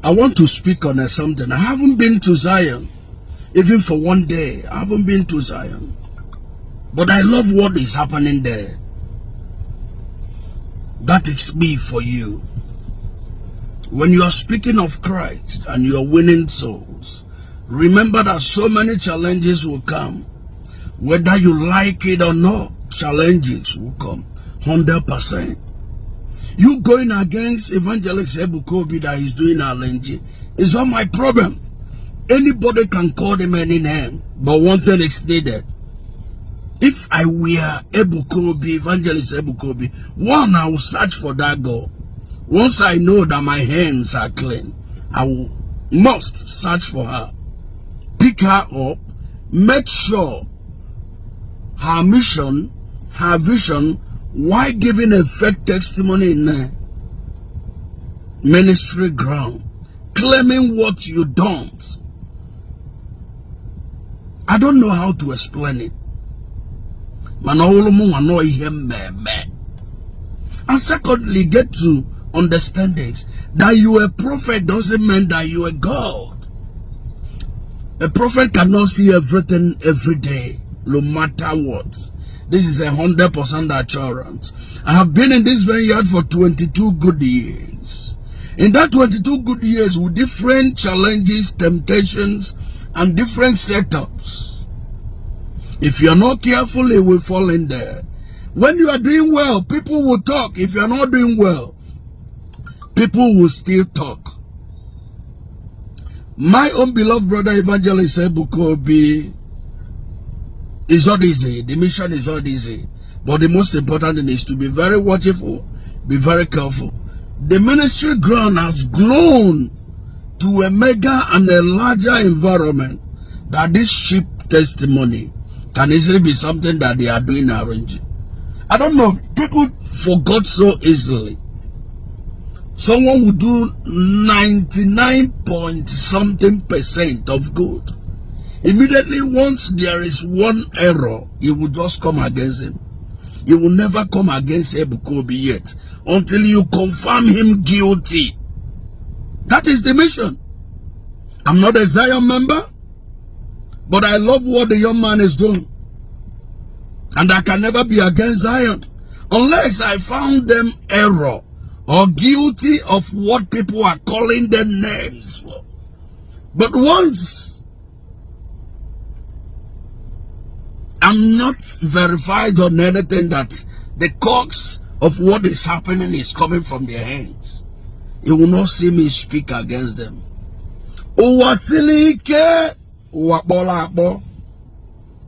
I want to speak on something. I haven't been to Zion, even for one day. I haven't been to Zion. But I love what is happening there. That is me for you. When you are speaking of Christ and you are winning souls, remember that so many challenges will come. Whether you like it or not, challenges will come. 100%. You going against Evangelist Ebuka Obi that is doing LNG is not my problem. Anybody can call him any name, but one thing is needed. If I were Ebuka Obi, Evangelist Ebuka Obi, one, I will search for that girl. Once I know that my hands are clean, I will must search for her, pick her up, make sure her mission, her vision, why giving a fake testimony in the ministry ground, claiming what you don't. I don't know how to explain it. Mana ọwụrụ mụ nwa nọ ihe mmemme. And secondly, get to understand this, that you a prophet doesn't mean that you are God. A prophet cannot see everything every day, no matter what. This is 100% assurance. I have been in this vineyard for 22 good years. In that 22 good years, with different challenges, temptations, and different setups. If you are not careful, it will fall in there. When you are doing well, people will talk. If you are not doing well, people will still talk. My own beloved brother Evangelist Ebuka Obi is not easy. The mission is not easy. But the most important thing is to be very watchful, be very careful. The ministry ground has grown to a mega and a larger environment that this cheap testimony can easily be something that they are doing arranging. I don't know. People forgot so easily. Someone will do 99 point something percent of good. Immediately, once there is one error, he will just come against him. He will never come against Ebuka Obi yet until you confirm him guilty. That is the mission. I'm not a Zion member, but I love what the young man is doing. And I can never be against Zion unless I found them error or guilty of what people are calling them names for. But once I'm not verified on anything that the cause of what is happening is coming from their hands, you will not see me speak against them. Ụwa siri ike, ụwa kpọrọ akpọ.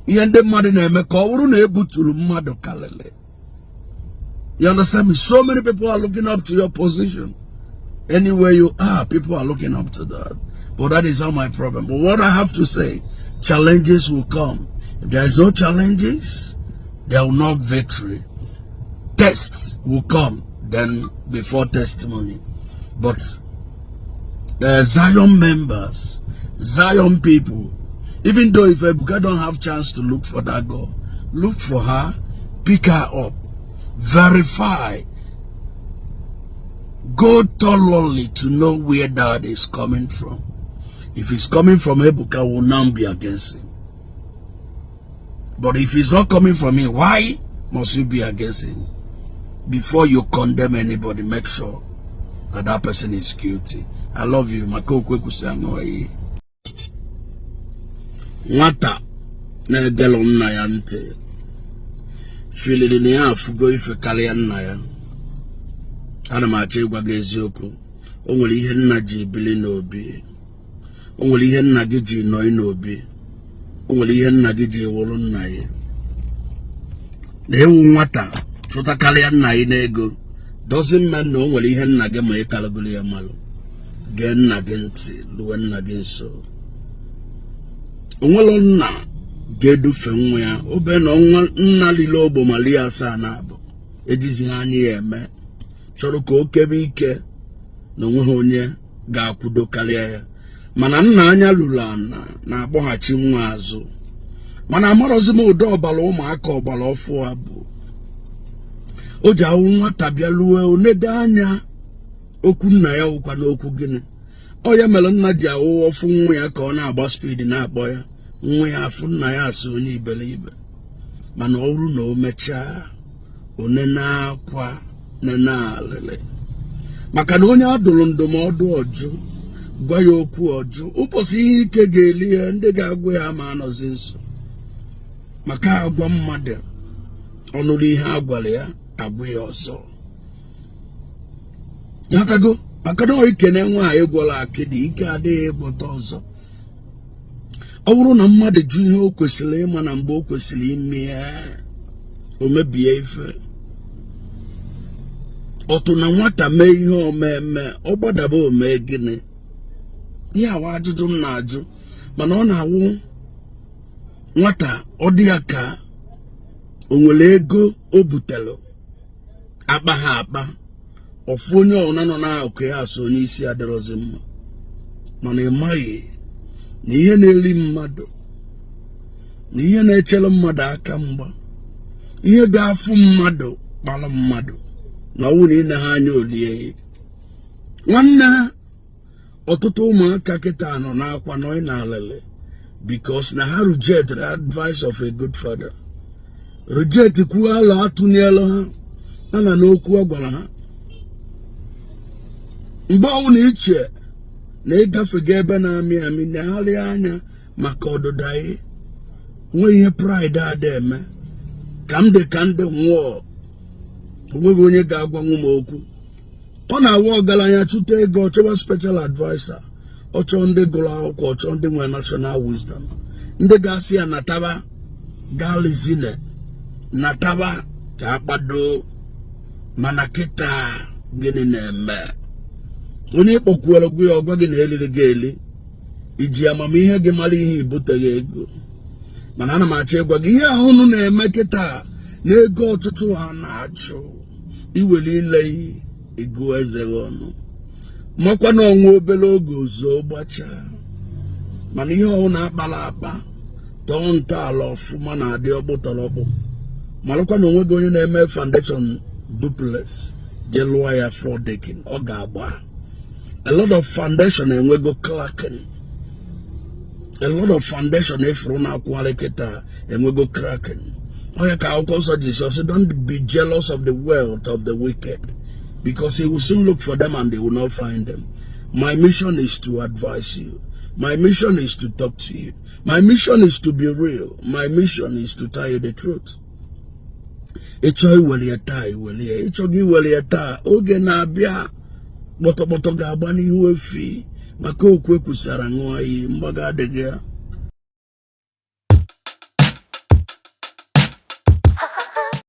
Ihe ndị mmadụ na-eme ka ọ bụrụ na ebuturu mmadụ karịrị. You understand me? So many people are looking up to your position. Anywhere you are, people are looking up to that. But that is not my problem. But what I have to say, challenges will come. If there is no challenges, there will not victory. Tests will come then before testimony. But Zion members, Zion people, even though if Ebuka don't have chance to look for that girl, look for her, pick her up, verify, go thoroughly to know where that is coming from. If it's coming from Ebuka, will now be against him. But if it's not coming from him, why must you be against him? Before you condemn anybody, make sure that that person is guilty. I love you. Maka okwu ekwusi aṅụ iyi. Nwata na-egelụ nna ya ntị filiri na ya afụgo ife karịa nna ya. Ana m achọ ịgwa gị eziokwu. O nwere ihe nna ji bili n'obi. O nwere ihe nna gị ji nọị n'obi. O nwere ihe nna gị ji wụrụ nna ya. Na ewu nwata chụtakarịa nna gị n'ego doesn't mean na o nwere ihe nna gị ma ị karịgoro ya malụ. Gee nna gị ntị, luwe nna gị nso. Onwere nna ga-edufe nwa ya obe na ọnwa nna lile ogbo ma lie asaa na abụ ejizi ha anya ya eme chọrọ ka o kebe ike na onweghị onye ga-akwudo karịa ya, mana nna anya lụrụ ana na-akpọghachi nwa azụ. Mana amarọzi m ụdị ọbara ụmụaka ọgbara ọfụ a bụ o ji ahụ nwata bịa luwe onedo anya okwu nna ya wụkwa n'okwu gịnị. Ọ ya mere nna ji awụwa ọfụ nwa ya ka ọ na-agba speed, na-akpọ ya nwa ya, afụ nna ya asị onye iberibe. Mana ọ bụrụ na o mechaa, onene akwa, nene alịlị, maka na onye a dụrụ ndụmọdụ ọjụ, gwa ya okwu ọjụ, ụbọchị ihe ike ga-eli ya, ndị ga-agwa ya ma anọzi nso. Maka agwa mmadụ ọnụrụ ihe a gwara ya, agwa ya ọzọ. Ghọtago? Maka na ikene nwaanyị gwọrọ akịdị, ike adịghị ịgwọta ọzọ. Ọ bụrụ na mmadụ jụ ihe o kwesịrị ịma na mgbe o kwesịrị ime ya, o mebie ife. Ọtụ na nwata mee ihe omeme, ọ gbadaba, ome gịnị? Ihe awa ajụjụ m na-ajụ. Mana ọ na-awụ nwata, ọ dị ya ka o nwere ego o butere akpa ha akpa, ọfụ onye ọbụla nọ n'akụkụ ya so onye isi adịrọzi mma. Mana ị maghị na ihe na-eri mmadụ, na ihe na-echere mmadụ aka mgba, ihe ga-afụ mmadụ kpara mmadụ, na ọnwụ na ine ha anya olie nwanne. Ọtụtụ ụmụaka kịta nọ n'akwa nọ na alịlị because na ha reject the advice of a good father, reject kwuo ala atụnyelu ha ha na n'okwu ọ gwara ha. Mgbe ọnwụ na iche na ịgafega ebe na-amị amị, negharịa anya maka ọdụda ya. Nwe ihe pride ada eme ka m dị ka ndị nwụọ, onweghị onye ga-agwanwu m okwu. Ọ na-awa ọgaranya chụta ego, ọ chọwa special adviser, ọ chọọ ndị gụrụ akwụkwọ, ọ chọọ ndị nwere national wisdom, ndị ga-asị ya nataba galizine, nataba ka akpado. Mana kịta, gịnị na-eme? Onye ịkpọkwuere gwa ya, ọgwa gị na eliri gị eli. Iji amamihe gị mara ihe ibuteghị ego. Mana ana m achọ ịgwa gị ihe ahụ unu na-eme kịta na ego ọtụtụ ha na-achụ iwere ile ego eze gị ọnụ, makwa na ọnwa obere oge ozo gbachaa. Mana ihe ọwụ na-akpara akpa tọọ ntọala ọfụma na-adị ọkpụtọrọkpụ. Marakwa na onwe gị onye na-eme foundation duplex jee lụọ ya floor decking, ọ ga-agba. A lot of foundation enwego cracking. A lot of foundation efuru na-akwụgharị kịta enwego cracking. Ọ ya ka akwụkwọ nsọ ji sị, "Don't be jealous of the wealth of the wicked, because he will soon look for them and they will not find them." My mission is to advise you. My mission is to talk to you. My mission is to be real. My mission is to tell you the truth. Ịchọ iwere ya taa, iwere ya. Ịchọghị iwere ya taa, oge na-abịa kpọtọkpọtọ ga-agba n'ihu efi. Maka okwu ekwusara ṅụọ iyi, mgbaga adịghị ya.